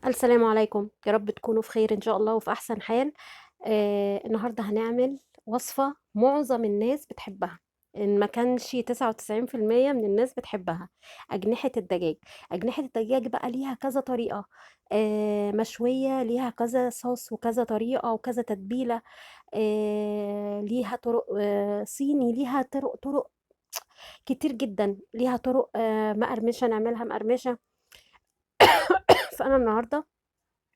السلام عليكم، يا رب تكونوا في خير إن شاء الله وفي أحسن حال. النهارده هنعمل وصفة معظم الناس بتحبها، إن ما كانش 99% من الناس بتحبها، أجنحة الدجاج. أجنحة الدجاج بقى ليها كذا طريقة، مشوية ليها كذا صوص وكذا طريقة وكذا تتبيلة، ليها طرق، صيني ليها طرق كتير جدا، ليها طرق، مقرمشة نعملها مقرمشة. فأنا النهارده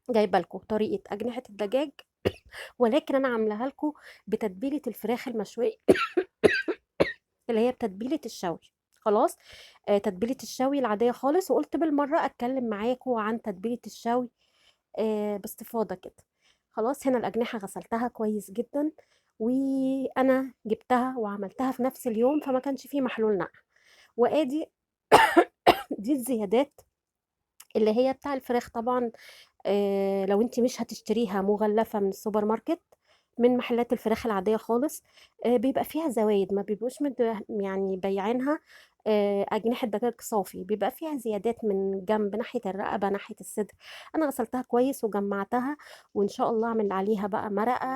جايبه لكم طريقة أجنحة الدجاج، ولكن أنا عاملاها لكم بتتبيلة الفراخ المشوية اللي هي بتتبيلة الشوي. خلاص، تتبيلة الشوي العادية خالص، وقلت بالمرة أتكلم معاكم عن تتبيلة الشوي، باستفاضة كده. خلاص، هنا الأجنحة غسلتها كويس جدا، وأنا جبتها وعملتها في نفس اليوم فما كانش فيه محلول نقع. وآدي دي الزيادات اللي هي بتاع الفراخ. طبعا، لو انت مش هتشتريها مغلفة من السوبر ماركت، من محلات الفراخ العادية خالص، بيبقى فيها زوايد، ما بيبقوش بيعينها، أجنحة دجاج صافي، بيبقى فيها زيادات من جنب ناحية الرقبة ناحية الصدر. أنا غسلتها كويس وجمعتها، وإن شاء الله أعمل عليها بقى مرقة،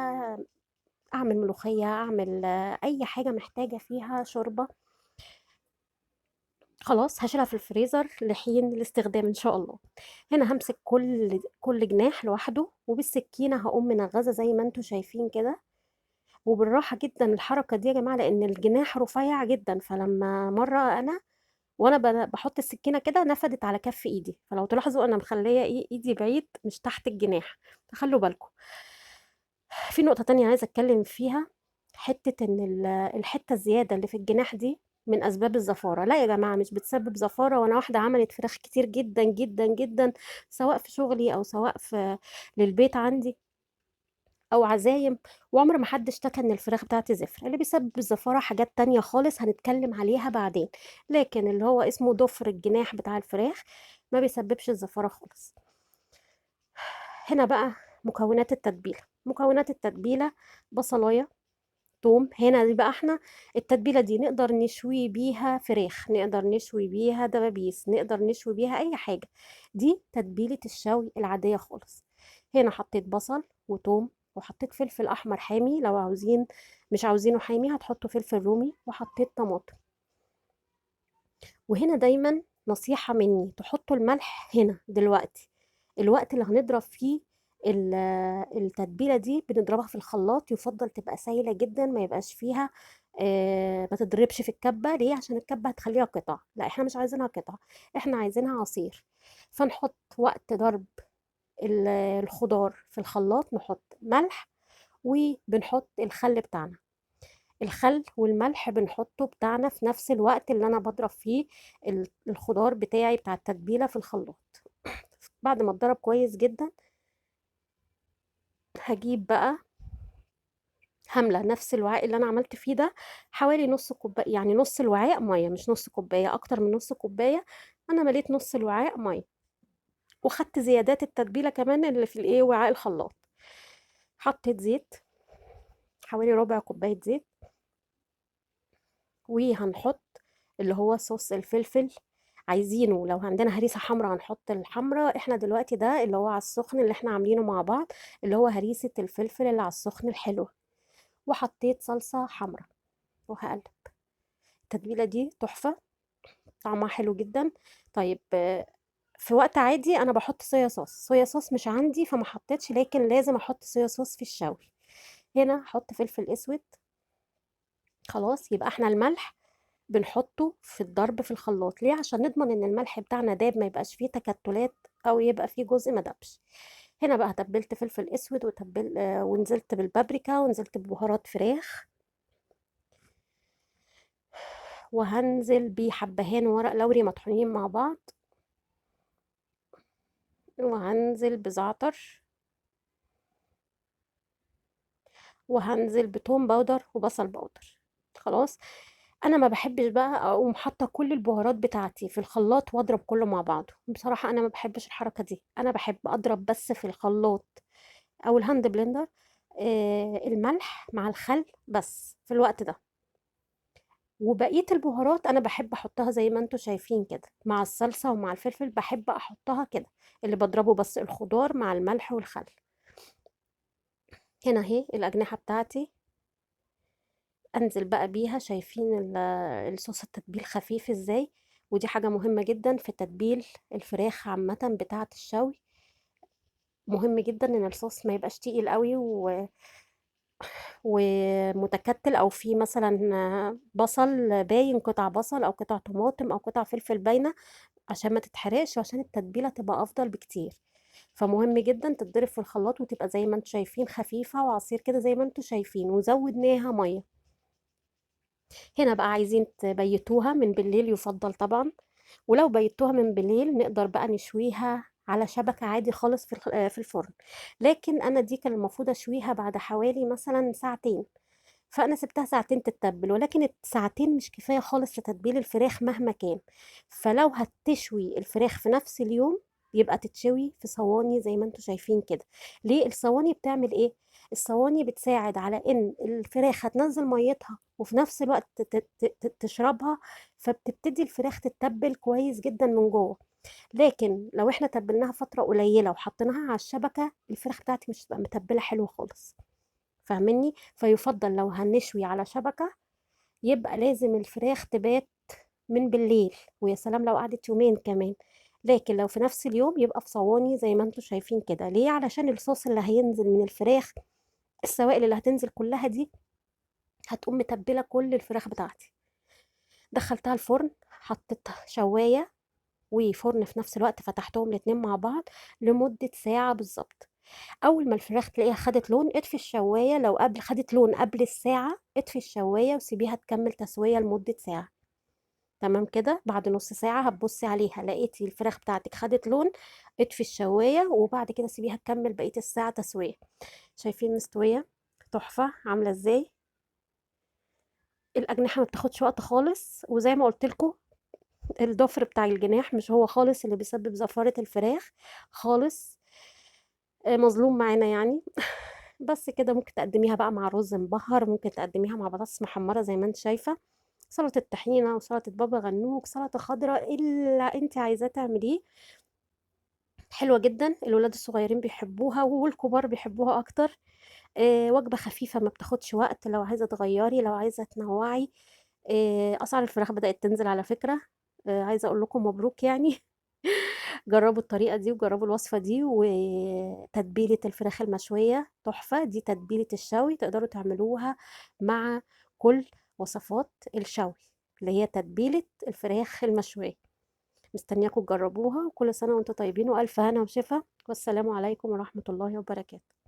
أعمل ملوخية، أعمل، أي حاجة محتاجة فيها شوربة. خلاص هشيلها في الفريزر لحين الاستخدام إن شاء الله. هنا همسك كل جناح لوحده، وبالسكينة هقوم منغزة زي ما انتوا شايفين كده، وبالراحة جدا الحركة دي يا جماعة، لأن الجناح رفيع جدا، فلما مرة أنا وأنا بحط السكينة كده نفدت على كف إيدي، فلو تلاحظوا أنا مخلية إيدي بعيد مش تحت الجناح، فخلوا بالكم. في نقطة تانية عايزة أتكلم فيها، حتة إن الحتة الزيادة اللي في الجناح دي من أسباب الزفارة. لا يا جماعة، مش بتسبب زفارة، وأنا واحدة عملت فراخ كتير جدا جدا جدا، سواء في شغلي أو سواء في للبيت عندي أو عزايم، وعمر ما حد اشتكى إن الفراخ بتاعتي زفرة. اللي بيسبب الزفارة حاجات تانية خالص هنتكلم عليها بعدين، لكن اللي هو اسمه ضفر الجناح بتاع الفراخ ما بيسببش الزفارة خالص. هنا بقى مكونات التتبيلة. مكونات التتبيلة بصلاية، توم. هنا دي بقى احنا التتبيلة دي نقدر نشوي بيها فراخ، نقدر نشوي بيها دبابيس، نقدر نشوي بيها أي حاجة. دي تتبيلة الشوي العادية خالص. هنا حطيت بصل وتوم، وحطيت فلفل أحمر حامي، لو مش عاوزينه حامي هتحطوا فلفل رومي، وحطيت طماطم. وهنا دايما نصيحة مني، تحطوا الملح هنا دلوقتي، الوقت اللي هنضرب فيه التتبيلة دي بنضربها في الخلاط، يفضل تبقى سايلة جدا، ما يبقاش فيها، ما تضربش في الكبة. ليه؟ عشان الكبة هتخليها قطع، لا احنا مش عايزينها قطع، احنا عايزينها عصير. فنحط وقت ضرب الخضار في الخلاط نحط ملح، وبنحط الخل بتاعنا. الخل والملح بنحطه بتاعنا في نفس الوقت اللي انا بضرب فيه الخضار بتاعي بتاع التتبيلة في الخلاط. بعد ما اتضرب كويس جدا هجيب بقى هملة نفس الوعاء اللي انا عملت فيه ده، حوالي نص كوبايه، يعني نص الوعاء ميه، مش نص كوبايه، اكتر من نص كوبايه. انا مليت نص الوعاء ميه، وخدت زيادات التتبيله كمان اللي في وعاء الخلاط. حطيت زيت حوالي ربع كوبايه زيت، وهنحط اللي هو صوص الفلفل، عايزينه لو عندنا هريسه حمراء هنحط الحمراء. احنا دلوقتي ده اللي هو على السخن اللي احنا عاملينه مع بعض، اللي هو هريسه الفلفل اللي على السخن الحلو. وحطيت صلصه حمراء وهقلب. التتبيله دي تحفه، طعمها حلو جدا. في وقت عادي انا بحط صويا صوص، صويا صوص مش عندي فما حطيتش، لكن لازم احط صويا صوص في الشوي. هنا هحط فلفل اسود. خلاص، يبقى احنا الملح بنحطه في الضرب في الخلاط. ليه؟ عشان نضمن ان الملح بتاعنا داب، ما يبقاش فيه تكتلات او يبقى فيه جزء ما دابش. هنا بقى تبلت فلفل اسود ونزلت بالبابريكا، ونزلت ببهارات فراخ، وهنزل بحبهان وورق لوري مطحونين مع بعض، وهنزل بزعتر، وهنزل بتوم powder وبصل powder. خلاص، انا ما بحبش بقى اقوم حاطه كل البهارات بتاعتي في الخلاط واضرب كله مع بعضه، بصراحه انا ما بحبش الحركه دي. انا بحب اضرب بس في الخلاط او ال hand blender، الملح مع الخل بس في الوقت ده. وبقية البهارات أنا باحب أحطها زي ما أنتم شايفين كده، مع الصلصة ومع الفلفل باحب أحطها كده، اللي باضربه بس الخضار مع الملح والخل. هنا أهي الأجنحة بتاعتي، أنزل بقى بيها. شايفين الصوص التتبيل خفيف إزاي؟ ودي حاجة مهمة جدًا في تتبيل الفراخ عامةً بتاعة الشوي، مهم جدًا إن الصوص ما يبقاش تقيل أوي ومتكتل، أو فيه مثلًا بصل باين، قطع بصل أو قطع طماطم أو قطع فلفل باينة، عشان ما تتحرقش وعشان التتبيلة تبقى أفضل بكتير. فمهم جدًا تتضرب في الخلاط وتبقى زي ما انتم شايفين خفيفة وعصير كده زي ما انتم شايفين، وزودناها مية. هنا بقى عايزين تبيتوها من بالليل يفضل طبعًا، ولو بيتوها من بالليل نقدر بقى نشويها على شبكة عادي خالص في الفرن. لكن أنا دي كان المفروض أشويها بعد حوالي مثلًا ساعتين، فأنا سبتها ساعتين تتبل، ولكن الساعتين مش كفاية خالص لتتبيل الفراخ مهما كان. فلو هتشوي الفراخ في نفس اليوم يبقى تتشوي في صواني زي ما انتم شايفين كده. ليه؟ الصواني بتعمل ايه؟ الصواني بتساعد على ان الفراخ هتنزل ميتها وفي نفس الوقت تشربها، فبتبتدي الفراخ تتبل كويس جدا من جوه. لكن لو احنا تبلناها فترة قليلة وحطيناها على الشبكة، الفراخ بتاعتي مش هتبقى متبلة حلو خالص، فاهميني؟ فيفضل لو هنشوي على شبكة يبقى لازم الفراخ تبات من بالليل، ويا سلام لو قعدت يومين كمان. لكن لو في نفس اليوم يبقى في صواني زي ما انتم شايفين كده. ليه؟ علشان الصوص اللي هينزل من الفراخ، السوائل اللي هتنزل كلها دي هتقوم متبلة كل الفراخ بتاعتي. دخلتها الفرن، حطيت شواية وفرن في نفس الوقت، فتحتهم الاتنين مع بعض لمدة ساعة بالظبط. أول ما الفراخ تلاقيها خدت لون اطفي الشواية، لو قبل خدت لون قبل الساعة اطفي الشواية وسيبيها تكمل تسوية لمدة ساعة. تمام كده؟ بعد نص ساعة هتبصي عليها لقيتي الفراخ بتاعتك خدت لون، اطفي الشواية وبعد كده سيبيها تكمل بقية الساعة تسوية. شايفين مستوية تحفة عاملة ازاي؟ الأجنحة ما بتاخدش وقت خالص، وزي ما قلت لكم الضفر بتاع الجناح مش هو خالص اللي بيسبب زفارة الفراخ خالص، مظلوم معانا يعني. بس كده. ممكن تقدميها بقى مع رز مبهر، ممكن تقدميها مع بطاطس محمرة زي ما انت شايفة، سلطة طحينة وسلطة بابا غنوج، سلطة خضراء، اللي انت عايزاه تعمليه. حلوة جدا، الولاد الصغيرين بيحبوها والكبار بيحبوها اكتر. وجبة خفيفة ما بتاخدش وقت، لو عايزة تغيري لو عايزة تنوعي. اسعار الفراخ بدأت تنزل على فكرة، عايزة اقول لكم مبروك يعني. جربوا الطريقة دي وجربوا الوصفة دي، وتتبيلة الفراخ المشوية تحفة. دي تتبيلة الشوي تقدروا تعملوها مع كل وصفات الشوي اللي هي تتبيلة الفراخ المشوية. مستنياكم تجربوها، وكل سنة وانتم طيبين وألف هنا وشفا، والسلام عليكم ورحمة الله وبركاته.